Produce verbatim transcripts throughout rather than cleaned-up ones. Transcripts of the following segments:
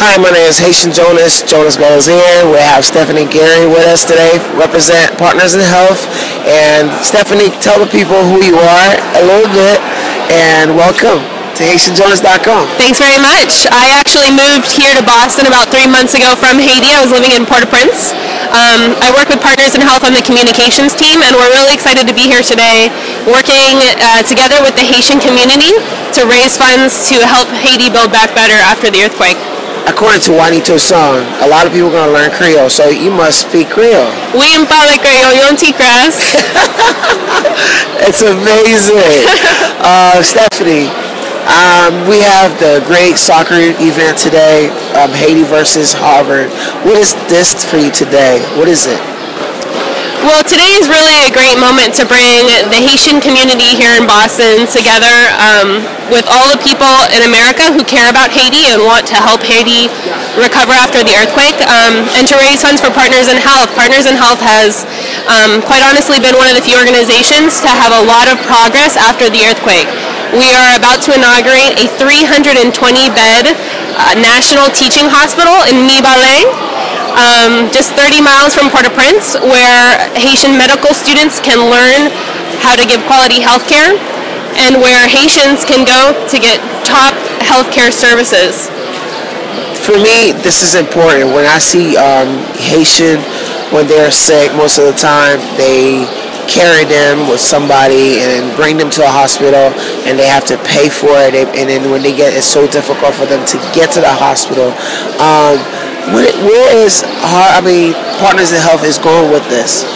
Hi, my name is Haitian Jonas, Jonas Belazaire. We have Stephanie Gary with us today, represent Partners in Health. And Stephanie, tell the people who you are a little bit, and welcome to Haitian Jonas dot com. Thanks very much. I actually moved here to Boston about three months ago from Haiti. I was living in Port-au-Prince. Um, I work with Partners in Health on the communications team, and we're really excited to be here today, working uh, together with the Haitian community to raise funds to help Haiti build back better after the earthquake. According to Juanito's song, a lot of people gonna learn Creole, so you must speak Creole. Wi, m pale kreyòl yon ti kras. It's amazing. Uh, Stephanie, um, we have the great soccer event today, um, Haiti versus Harvard. What is this for you today? What is it? Well, today is really a great moment to bring the Haitian community here in Boston together um, with all the people in America who care about Haiti and want to help Haiti recover after the earthquake um, and to raise funds for Partners in Health. Partners in Health has um, quite honestly been one of the few organizations to have a lot of progress after the earthquake. We are about to inaugurate a three hundred twenty bed uh, national teaching hospital in Mibalè, um, just thirty miles from Port-au-Prince, where Haitian medical students can learn how to give quality health care and where Haitians can go to get top healthcare services. For me, this is important. When I see um, Haitian, when they're sick, most of the time they carry them with somebody and bring them to a hospital, and they have to pay for it. And then when they get, it's so difficult for them to get to the hospital. Um, where, where is, I mean, Partners in Health is going with this?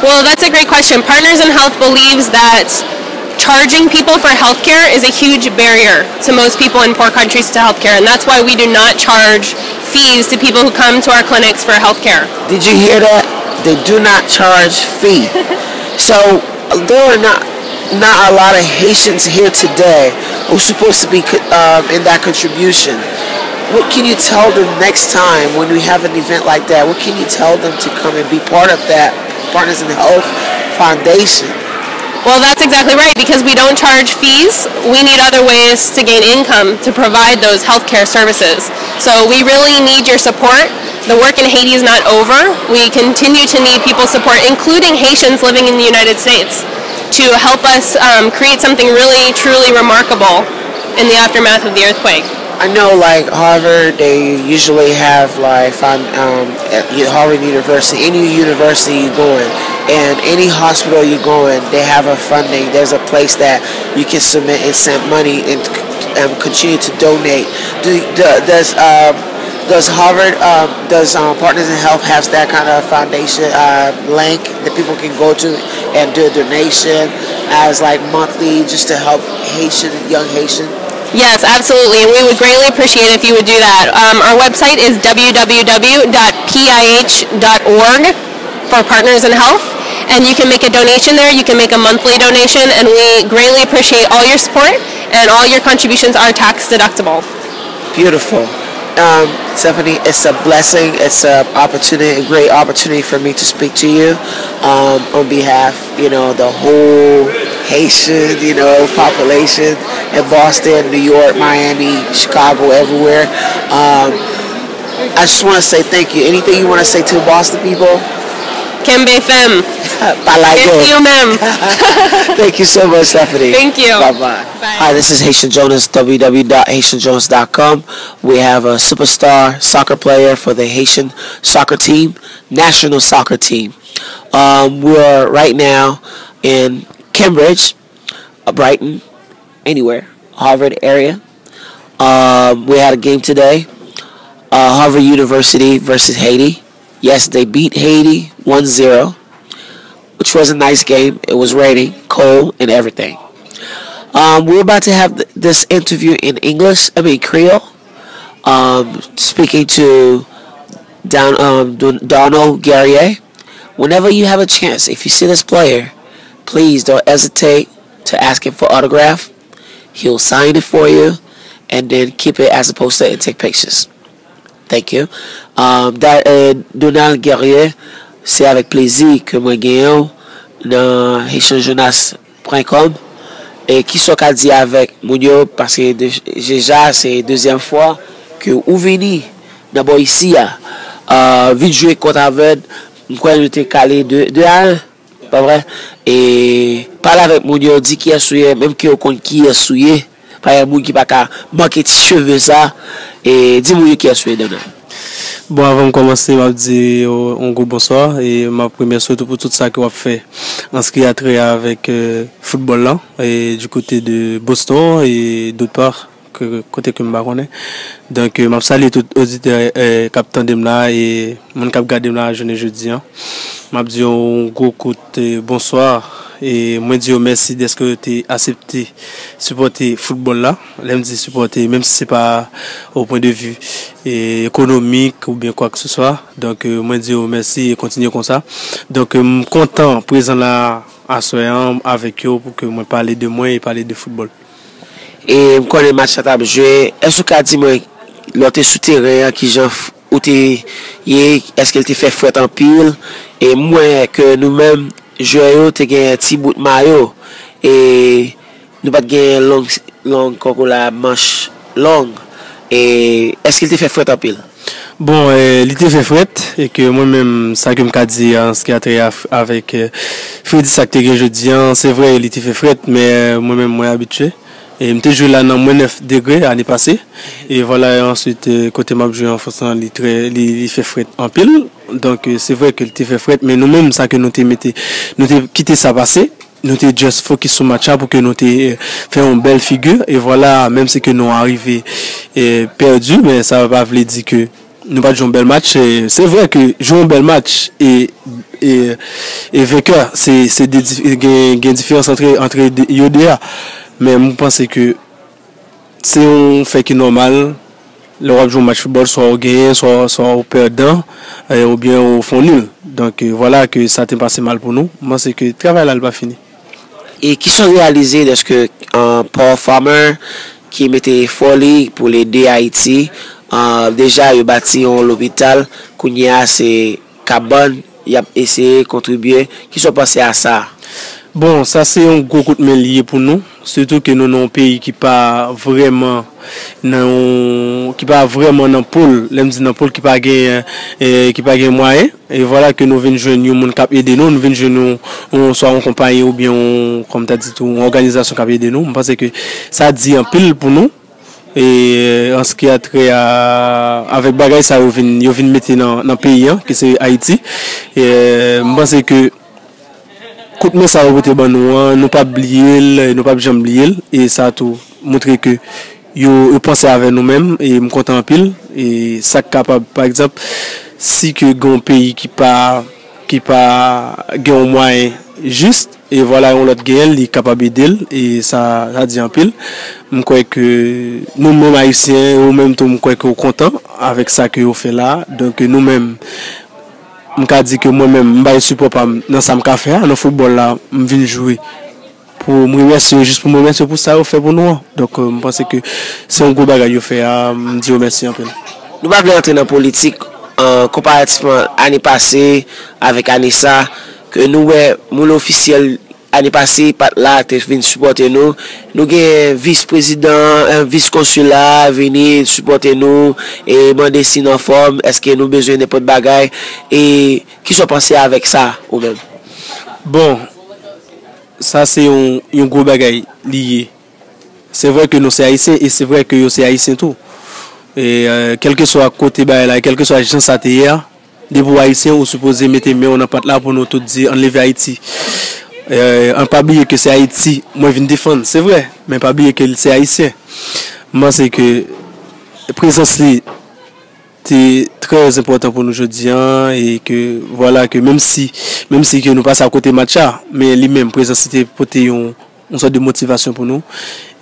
Well, that's a great question. Partners in Health believes that charging people for healthcare is a huge barrier to most people in poor countries to healthcare, and that's why we do not charge fees to people who come to our clinics for healthcare. Did you hear that? They do not charge fee. So there are not not a lot of Haitians here today who supposed to be um, in that contribution. What can you tell them next time when we have an event like that? What can you tell them to come and be part of that Partners in Health Foundation? Well, that's exactly right. Because we don't charge fees, we need other ways to gain income to provide those healthcare services. So we really need your support. The work in Haiti is not over. We continue to need people's support, including Haitians living in the United States, to help us um, create something really, truly remarkable in the aftermath of the earthquake. I know, like Harvard, they usually have like um, Harvard University. Any university you going, and any hospital you going, they have a funding. There's a place that you can submit and send money and um, continue to donate. Do, do, does um, does Harvard um, does um, Partners in Health has that kind of foundation uh, link that people can go to and do a donation as like monthly just to help Haitian young Haitian? Yes, absolutely. And we would greatly appreciate if you would do that. Um, our website is w w w dot p i h dot org for Partners in Health. And you can make a donation there. You can make a monthly donation. And we greatly appreciate all your support. And all your contributions are tax deductible. Beautiful. Um, Stephanie, it's a blessing. It's a opportunity, a great opportunity for me to speak to you um, on behalf, you know, the whole Haitian, you know, population in Boston, New York, Miami, Chicago, everywhere. Um, I just want to say thank you. Anything you want to say to Boston people? Kenbe fèm. Thank you, ma'am. Thank you so much, Stephanie. Thank you. Bye bye. Hi, this is Haitian Jonas, w w w dot haitian jonas dot com. We have a superstar soccer player for the Haitian soccer team, national soccer team. Um, we are right now in Cambridge, uh, Brighton, anywhere, Harvard area. Um, we had a game today, uh, Harvard University versus Haiti. Yes, they beat Haiti one zero, which was a nice game. It was raining, cold, and everything. Um, we're about to have th- this interview in English, I mean, Creole, um, speaking to Don, um, Don- Donald Guerrier. Whenever you have a chance, if you see this player, please don't hesitate to ask him for autograph. He'll sign it for you and then keep it as a poster and take pictures. Thank you. Um, da, uh, Donald Guerrier, se avèk plezi ke mwen genyen w nan haitian jonas point com. E kisa w ka di avèk moun yo, paske deja se dezyèm fwa ke ou vini nan bò isi a, ah, vin jwe kont avè n, m kwè nou te kale de, de a en, pa vre? E pale avèk moun yo, di kiyès ou ye, menm ke yo konn kiyès ou ye. Pa gen moun ki pa ka manke ti cheve sa, e di moun yo kiyès ou ye, Donald. Bon, avan m kòmanse, m ap di yo yon gwo bonswa e m ap remèsye w tou pou tout sa ke w ap fè an ce qui a trait avèk euh, foutbòl lan, e du côté de Boston e d'autre part ke, kote ke m pa konnen. Donk, euh, m ap salye tout oditè euh, k ap tande m la e moun k ap gade m la jounen jodi an. M ap di yo yon gwo kout euh, bonswa e mwen di yo mèsi dèske yo te aksepte sipòte foutbòl la. Lè m di sipòte, menm si se pa au point de vue euh, économique ou bien quoi que ce soit. Donk, euh, mwen di yo mèsi e kontinye konsa. Donk, euh, m kontan prezan la aswè an avèk yo pou ke mwen pale de mwen e pale de foutbòl. E m konnen match la t ap jwe. Èske w ka di mwen, lè w te sou teren an, kijan ou te ye? Èske l te fè frèt anpil? E m wè ke nou menm, jwè yo, te gen ti bout mayo. E nou pa t gen long, long kòkola, manch long. E èske l te fè frèt anpil? Bon, euh, li te fè frèt, e ke mwen menm, sa ke m ka di an ce qui a trait avèk euh, fredi sa k te gen jodi an, se vre, li te fè frèt, men euh, mwen menm, mwen abitye. E m te jwe la nan mwen nèf degre ane pase. E vwala, e answit, euh, kote m ap jwe an Frans lan, li, trè, li, li fè frèt anpil. Donk, euh, se vre ke li te fè frèt, men nou menm, sa ke nou te mete, nou te kite sa pase. Nou te just focus sou match la pou ke nou te euh, fè yon bèl figi. E vwala, menm si ke nou arive euh, pèdi, men sa pa vle di ke nou pa t jwe yon bèl match. E se vre ke jwe yon bèl match e, e, e venkè, se, se de, gen, gen diferans antre, antre yo de a. Men m panse ke se yon fè ki nòmal. Lè w ap jwe yon match foutbòl, swa ou genyen, swa, swa ou pèdan, eh, oubyen ou fè yon nil. Donk, eh, vwala ke sa te pase mal pou nou. M panse ke travay la, li pa fini. E kisa w reyalize dèske uh, Paul Farmer ki mete efò li pou l ede Ayiti, uh, deja yo bati yon lopital, kounye a se kabann y ap eseye kontribye. Kisa w panse a sa? Bon, sa se yon gwo kout men li ye pou nou, sitou ke nou nan yon peyi ki pa vrèman nan yon, ki pa vrèman nan poul, lè m di nan poul ki pa gen, eh, ki pa gen mwayen, e vwala ke nou vin jwenn yon moun k ap ede nou, nou vin jwenn yon, yon swa yon konpayi oubyen yon, kòm ta di tou, yon òganizasyon k ap ede nou. M panse ke sa di anpil pou nou. E an ce qui a trait a, avèk bagay sa yo vin, yo vin mete nan, nan peyi an, ki se Ayiti. E, m panse ke kout men sa yo pote ban nou an, nou p ap bliye l, nou p ap janm bliye l. E sa tou montre ke yo, yo panse avè nou menm, e m kontan anpil. E sa k kapab, pa egzanp, si ke gen yon peyi ki pa, ki pa gen yon mwayen jis, e vwala yon lòt genyen l, li kapab ede l, e sa, sa di anpil. M kwè ke nou menm Ayisyen, ou menm tou, m kwè ke w kontan avèk sa ke yo fè la. Donk, nou menm, m ka di ke mwen menm, m bay sipò pa m nan sa m ka fè a, nan foutbòl la, m vin jwe pou m remèsye yo, jis pou m remèsye yo pou sa yo fè pou nou an. Donk, euh, m panse ke se yon gwo bagay yo fè a, m di yo mèsi anpil. Nou pa vle antre nan politik, an konparativman ane pase avèk ane sa, ke nou wè moun ofisyèl ane pase pa t la te vin sipòte nou. Nou gen vis prezidan, eh, vis konsil la vini sipòte nou e mande si n anfòm, èske nou bezwen nenpòt bagay, e kisa w panse avèk sa ou menm? Bon, sa se yon, yon gwo bagay li ye. Se vre ke nou se Ayisyen e se vre ke yo se Ayisyen tou. E, euh, kèlkeswa kote bagay la, kèlkeswa jan sa te ye a, depi w Ayisyen, ou sipoze mete men w nan pat la pou nou tout di, ann leve Ayiti. E, ann pa bliye ke se Ayiti mwen vin defann, se vre, men pa bliye ke l se Ayisyen. M panse ke prezans li te trè enpòtan pou nou jodi an e ke, vwala, ke menm si, menm si ke nou pase akote match la, men li menm, prezans li te pote yon, yon sòt de motivasyon pou nou.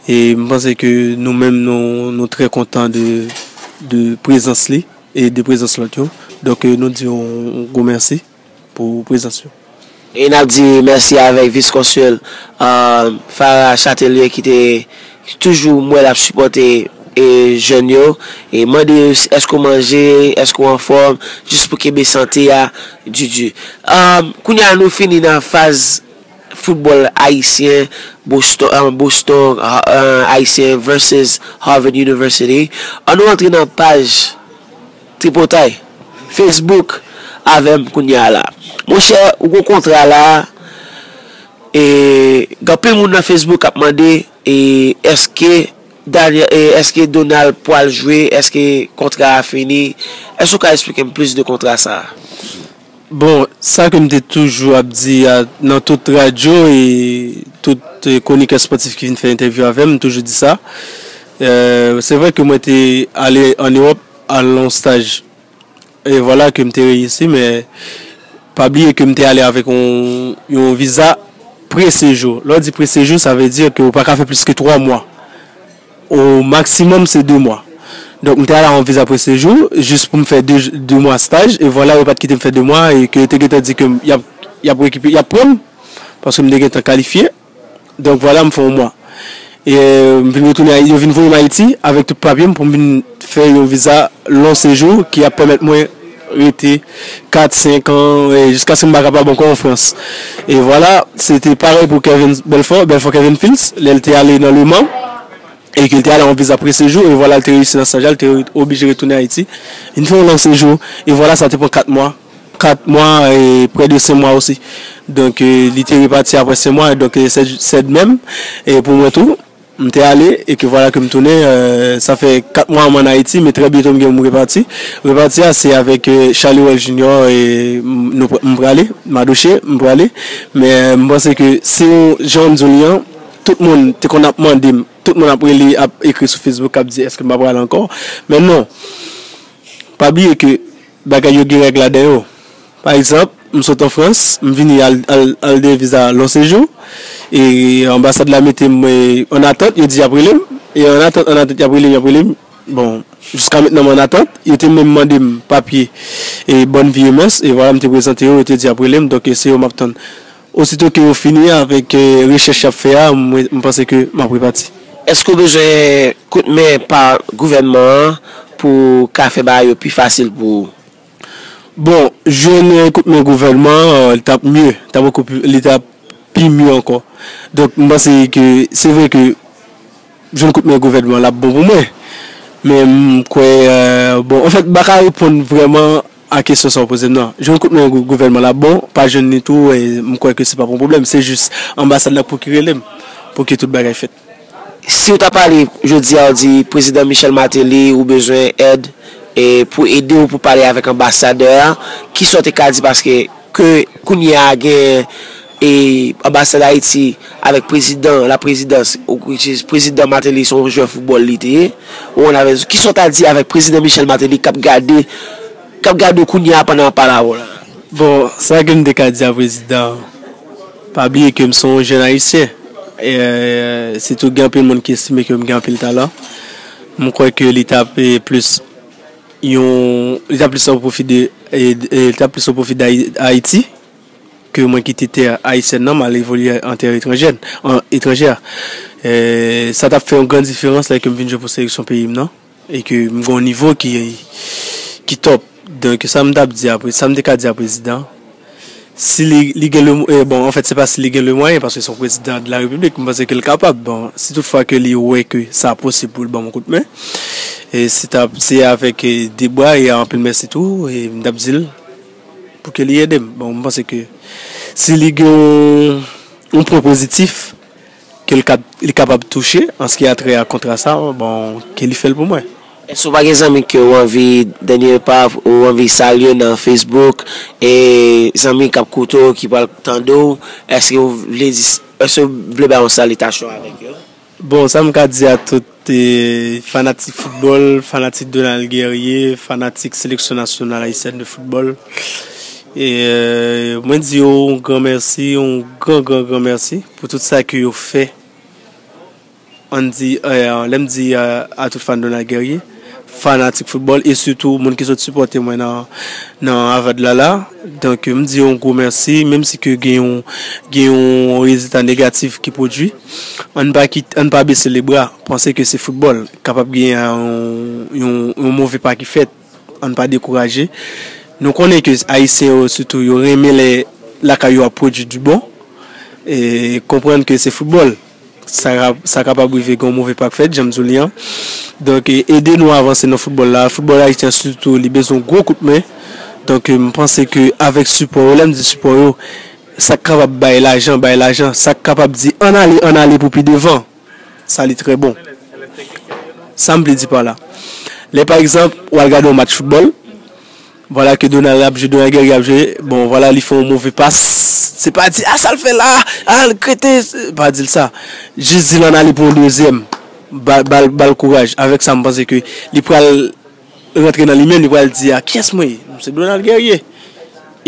E m panse ke nou menm, nou, nou trè kontan de, de prezans li e de prezans lòt yo. Donk, euh, nou di yon gwo mèsi pou prezans yo. E n ap di mèsi avèk vis konsil, uh, Farah Châtelier ki te toujou m wè l ap sipòte e jèn yo, e mande yo èske w manje, èske w anfòm, jis pou kenbe sante a didi. Um, kounye a nou fini nan faz foutbòl ayisyen, Boston, uh, Boston uh, uh, ayisyen versus Harvard University. Ann nou antre nan paj Tripotay Facebook avè m kounye a la. Monchè, ou gon kontra la, e gen anpil moun nan Facebook k ap mande, e èske Daniel, e èske Donald pwal jwe, èske kontra a fini? Èske ou ka eksplike m plis de kontra sa a? Bon, sa ke m te toujou ap di a, nan tout radyo e tout e, konikè spòtif ki vin fè entèvyou avè m, m toujou di sa. E, se vre ke mwen te ale an Ewòp al nan yon staj. E vwala ke m te reyisi, men pa bliye ke m te ale avèk yon, yon viza pre-sejou. Lè w di pre-sejou, sa vle di ke ou pa ka fè plis ke twa mwa. O maksimòm, se de mwa. Donk, m te al a yon viza pre-sejou, jis pou m fè de, de mwa staj, e vwala, yo pa t kite m fè de mwa, e ke yo te gentan di ke y ap, y ap rekipe, y ap pran m, paske m te gentan kalifye. Donk, vwala, m fè yon mwa. E m vin retounen, yo vin voye m Ayiti avèk tout papye m pou m vin fè yon viza long séjour ki ap pèmèt mwen rete kat, senk an, e jiskaske m pa kapab ankò an Frans. E vwala, se te parèy pou Kevin Belfort, Belfort Kevin Fields, lè l te ale nan Le Mans, e ke l te ale an viza pre-sejou, e vwala, l te reyisi nan staj la, l te oblije retounen Ayiti. Vin fè yon long séjour, e vwala, sa te pran kat mwa. Kat mwa, e prè de senk mwa osi. Donk, e, li te repati apre senk mwa, donk, e, sèt, sèt menm, e pou mwen tou, m te ale, e ke vwala ke m tounen, e, sa fè kat mwa m ann Ayiti, men trè byento m gen pou m repati. Repati a, se avèk, e, Charlie Wall Junior, e, m, nou, m prale, Madoche, m prale. Men, e, m panse ke se yon, jan m di w li an, tout moun te konn ap mande m, tout moun ap rele, ap ekri sou Facebook, ap di, èske m pa prale ankò? Men non, pa bliye ke bagay yo gen règ ladan yo. Pa egzanp, m sot an Frans, m vini al, al, al de viza long séjour, e anbasad la mete m, e, an atant, yo di y ap rele m, e an atant, an atant, y ap rele m, y ap rele m. Bon, jiska mentnan m an atant, yo te menm mande m papye, e, Bonne Vie et Mœurs, e vwala, m te prezante yo, yo te di y ap rele m, donk, e, se yo m ap tann. Osito ke yo fini avèk, e, rechèch y ap fè a, mwen, m panse ke m ap repati. Èske w bezwen koutmen pa gouvènman an pou w ka fè bagay yo pi fasil pou ou? Bon, jwenn, e, koutmen gouvènman an, e, li t ap mye, li t ap bokou pi, li t ap pi mye ankò. Donk, m panse ke se vre ke jwenn koutmen gouvènman an, l ap bon pou mwen. Men m kwè, e, bon, anfèt, m pa ka reponn vrèman a kesyon sa w poze m nan. Jwenn koutmen gou-, gouvènman la bon, pa jwenn li tou, e, m kwè ke se pa yon pwoblèm. Se jis anbasad la pou ki rele m, pou ke tout bagay fèt. Si w ta pale jodi a, w di Prezidan Michel Martelly, ou bezwen èd, e, pou ede w pou pale avèk anbasadè a, kisa w te ka di? Paske ke kounye a gen e anbasad Ayiti avèk prezidan, la prezidans, ou ki se prezidan Martelly se yon jwè foutbòl li te ye. Ou konn avè, kisa w ta di avèk prezidan Michel Martelly k ap gade, k ap gade w kounye a pandan w ap pale avè w la? Bon, sa ke m te ka di a prezidan an, pa bliye ke m se yon jèn ayisyen. E, sitou gen anpil moun ki estime ke m gen anpil talan. M kwè ke li t ap, e, plis yon, li t ap plis o pwofi de, e, e, li t ap plis o pwofi de Ayiti ke mwen kite tè ayisyèn nan, m al evolye an tè etranjè, an, etranjè. E, sa t ap fè yon gran diferans lè ke m vin jwe pou seleksyon peyi m nan, e ke m gen yon nivo ki, ki top. Donk, sa m t ap di a pre-, sa m te ka di a prezidan, si li, li gen le, e, bon, anfèt, se pa si li gen le mwayen, paske se yon prezidan de la repiblik, m panse ke l kapab. Bon, si tout fwa ke li wè ke sa posib pou l ban m yon kout men, e se t ap, se avèk, e, de bra e anpil mèsi tou, e m t ap di l pou ke li ede m. Bon, m panse ke si li gen yon, yon pwen pozitif ke l kap-, li kapab touche an ce qui a trait a kontra sa, bon, ke li fè l pou mwen. Èske w pa gen zanmi ke w anvi, dènye pa, ou anvi salye nan Facebook, e zanmi k ap koute w, ki pral tande w, èske w vle di, èske w vle bay yon salitasyon avèk yo? Bon, sa m ka di a tout, e, fanatik foutbòl, fanatik Donald Guerrier, fanatik seleksyon nasyonal ayisyèn de foutbòl, e, e, mwen di yo yon gran mèsi, yon gran, gran, gran mèsi pou tout sa ke yo fè. Ann di, e, lè m di, e, a tout fan Donald Guerrier, fanatik foutbòl e sitou moun ki sot sipòte mwen nan, nan Avadlala. Donk, m di yo yon gwo mèsi, menm si ke gen yon, gen yon rezilta negatif ki pwodui, ann pa kit-, ann pa bese lebra, panse ke se foutbòl, kapab gen yon, yon, yon move pa ki fèt, ann pa dekouraje. Nou konnen ke Ayisyen yo, sitou, yo renmen lè lakay yo ap pwodui du bon. e konprann ke se foutbòl. Sa, sa kapab rive gen yon move pa k fèt, jan m di w li an. Donk, e, ede nou avanse nan foutbòl la. Foutbòl ayisyen sitou, li bezwen yon gwo kout men. Donk, e, m panse ke avèk sipò yo, lè m di sipò yo, sa k kapab bay lajan, bay lajan. Sa k kapab di, ann ale, ann ale pou pi devan. Sa li trè bon. Sa m vle di pa la. Lè pa egzanp, w al gade yon match foutbòl, vwala ke Donald ap jwe, Donald Guerrier ap jwe, bon, vwala, li fè yon move pas. Se pa di, a, sa l fè la, a, l krete, pa di l sa. Jis di l ann ale pou yon dezyèm. Ba, ba, ba l kouraj. Avèk sa, m panse ke li pral rantre nan li menm, li pral di, a, kiyès mwen ye? M se Donald Guerrier.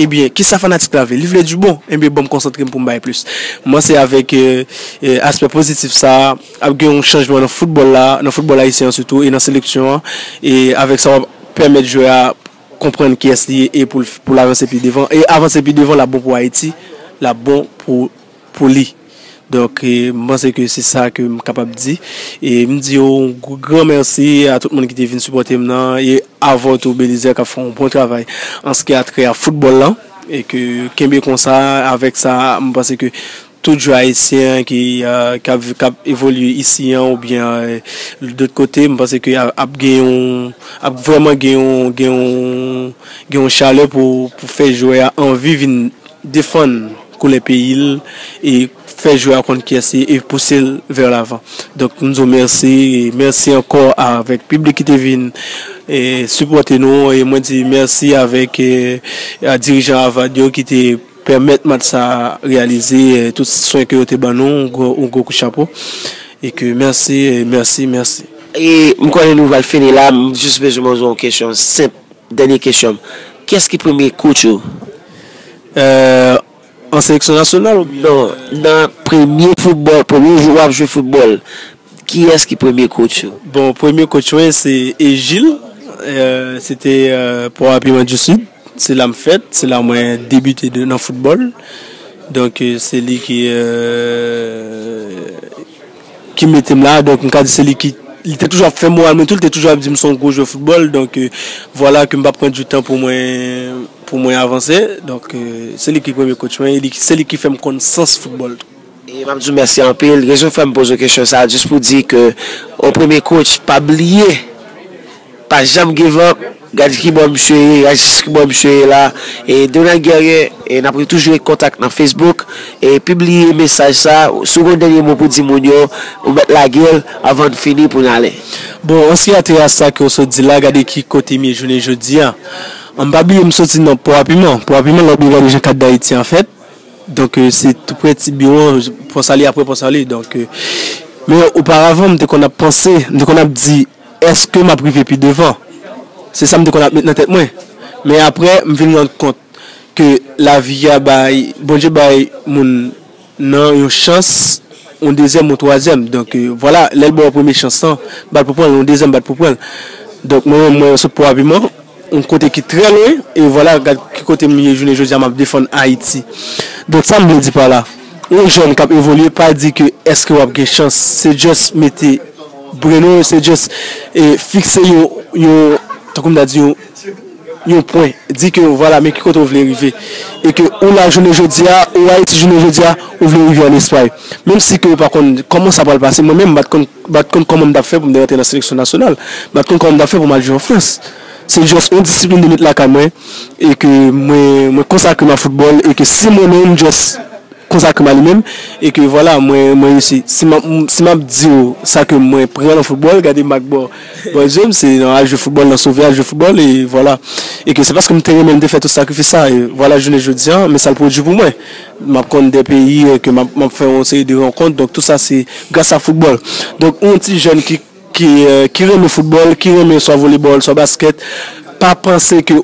Ebyen, kisa fanatik la vle? Li vle di bon. Ebyen, ban m konsantre m pou m bay plis. M panse avèk, e, e, aspè pozitif sa, ap gen yon chanjman nan foutbòl la, nan foutbòl ayisyen an sitou, e nan seleksyon an. E avèk sa, w ap pèmèt jwè a konprann kiyès li ye e pou l, pou l avanse pi devan. E avanse pi devan, l ap bon pou Ayiti, l ap bon pou, pou li. Donk, e, m panse ke se sa ke m kapab di. E m di yo yon gr-, gran mèsi a tout moun ki te vin sipòte m nan. E avè w tou, Belizaire, k ap fè yon bon travay an se ki a trè a foutbòl lan. E ke kenbe konsa, avèk sa, m panse ke tout jwè ayisyen ki, e, k ap, k ap evolye isi an oubyen, e, dòt kote, m panse ke a, ap gen yon, ap vrèman gen yon, gen yon, gen yon chalè pou, pou fè jwè a anvi vin defann koulè peyi l e fè jwè a konn kiyès li e pouse l vè lavan. Donk, m di w mèsi, e mèsi ankò avèk piblik ki te vin, e sipòte nou, e mwen di mèsi avèk, e, a dirijan Avad yo ki te pèmèt match sa a reyalize, e, tout swen ke yo te ban nou, yon gwo, yon gwo kout chapo. E ke mèsi, e mèsi, mèsi. E m konnen nou pral fini la, m jis bezwen poze yon kesyon senp, dènye kesyon m. Kiyès ki premye coach ou? E, an seleksyon nasyonal oubyen? Non, nan premye foutbòl, premye jou w ap jwe foutbòl, kiyès ki premye coach ou? Bon, premye coach mwen se Egil, e, se te, e, Port-au-Piment du Sud. Se la m fèt, se la mwen debite de, nan foutbòl. Donk, e, se li ki, e, ki mete m la. Donk, m ka di se li ki, li te toujou ap fè moral mwen tou, li te toujou ap di m se yon gwo jwè foutbòl. Donk, e, vwala ke m p ap pran di tan pou mwen, pou mwen avanse. Donk, e, se li ki premye coach mwen, e li, se li ki fè m konn sans foutbòl tou. E m ap di w mèsi anpil. Rezon fè m poze w kesyon sa a, jis pou di ke yon premye coach, pa bliye, pa janm give up. Gad kibò misye ye, gad jis kibò misye ye la. E Donald Guerrier, e n ap toujou ret kontak nan Facebook. E pibliye mesaj sa, si w gen yon dènye mo pou di moun yo, ou mèt lage l avan n fini pou n ale. Bon, an se ki a trè a sa ke w sot di la, gade ki kote m ye jounen jodi a. An pa bliye m soti nan Port-au-Piment. Port-au-Piment, lè w byen gade jan kat Dayiti an fèt. Donk, e, se tou pre ti biwo an, Pòsalye, apre Pòsalye. Donk, e, men oparavan, m te konn ap panse, m te konn ap di, èske m ap rive pi devan? Se sa m te konn ap met nan tèt mwen. Men apre, m vin rann kont ke lavi a bay, Bondye bay moun nan yon chans, yon dezyèm, yon twazyèm. Donk, e, vwala, lè l ba w premye chans lan, bat pou pran l, yon dezyèm, bat pou pran l. Donk, mwen menm, mwen sot Port-au-Piment, yon kote ki trè lwen, e vwala, gad ki kote m ye jounen jodi a, m ap defann Ayiti. Donk, sa m vle di pa la, yon jèn k ap evolye, pa di ke èske w ap gen chans, se just mete brain ou, se just, e, fikse yon, yon, tankou m ta di, yon, yon pwen, di ke vwala, men ki kote w vle rive. E ke ou la jounen jodi a, ou Ayiti jounen jodi a, ou vle rive ann Espay. Menm si ke ou pa konn kòman sa pral pase, mwen menm, m pa t konn, m pa t konn kòman m t ap fè pou m te rantre nan seleksyon nasyonal. M pa t konn kòman m t ap fè pou m al jwe an Frans. Se just yon disiplin de met lakay mwen, e ke mwen, mwen konsakre m a foutbòl, e ke si mwen menm, just konsakre m a li menm, e ke vwala, mwen, mwen reyisi. Si m ap, si m ap di w sa ke mwen pran nan foutbòl, gade m ak bò, bò je m, se nan al jwe foutbòl, nan sove al jwe foutbòl, e vwala. E ke se paske m te renmen, m te fè tout sakrifis sa, e vwala, jounen jodi a, men sa l pwodui pou mwen. M ap konn de peyi, e ke m ap, m ap fè yon seri de rankont, donk tout sa se gras a foutbòl. Donk, yon ti jèn ki, ki, e, ki renmen foutbòl, ki renmen swa volebòl, swa baskèt, pa panse ke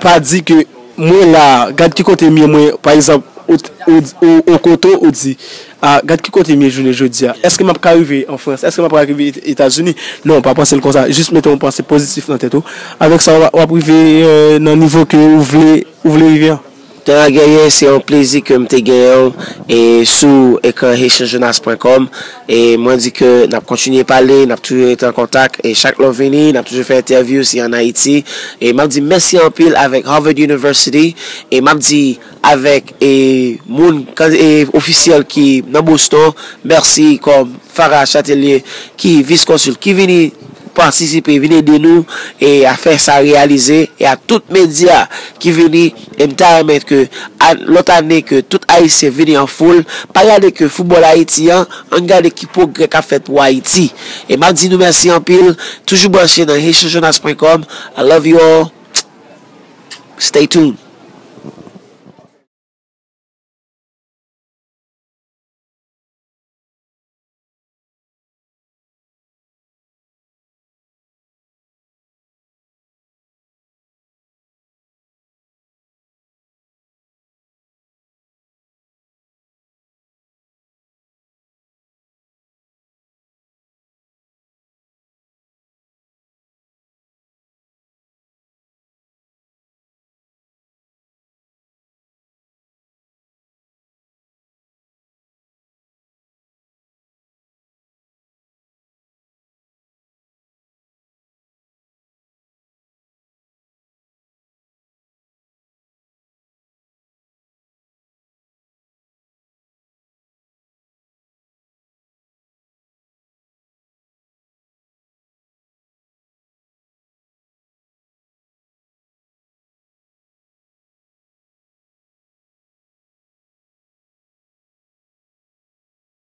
pa di ke mwen la, gad ki kote m ye, mwen, pa egzanp, ou, ou, ou, ou kote, ou di, a, gad ki kote m ye jounen jodi a. Èske m ap ka rive an Frans? Èske m ap ka rive Et-, Etazini? Non, pa panse l konsa. Jis mete yon panse pozitif nan tèt ou. Avèk sa, w ap, w ap rive, e, nan nivo ke ou vle, ou vle rive an. Tan a genyen, se yon plezi ke m te genyen w e sou ekran haitianjonas pwen kòm. E mwen di ke n ap kontinye pale, n ap toujou rete an kontak. E chak lè w vini, n ap toujou fè entèvyou si an Ayiti. E m ap di mèsi anpil avèk Harvard University. E m ap di avèk e moun e ofisyèl ki nan Boston, mèsi kòm Farah Chatelier ki vis konsil ki vini patisipe, vin ede nou e a fè sa reyalize, e a tout medya ki vini. E m ta renmen ke lòt ane ke tout Ayisyen vini an foul, pa gade ke foutbòl Ayiti an, ann gade ki pwogrè k ap fèt pou Ayiti. E m ap di nou mèsi anpil. Toujou branche nan haitianjonas pwen kòm. I love you all. Stay tuned.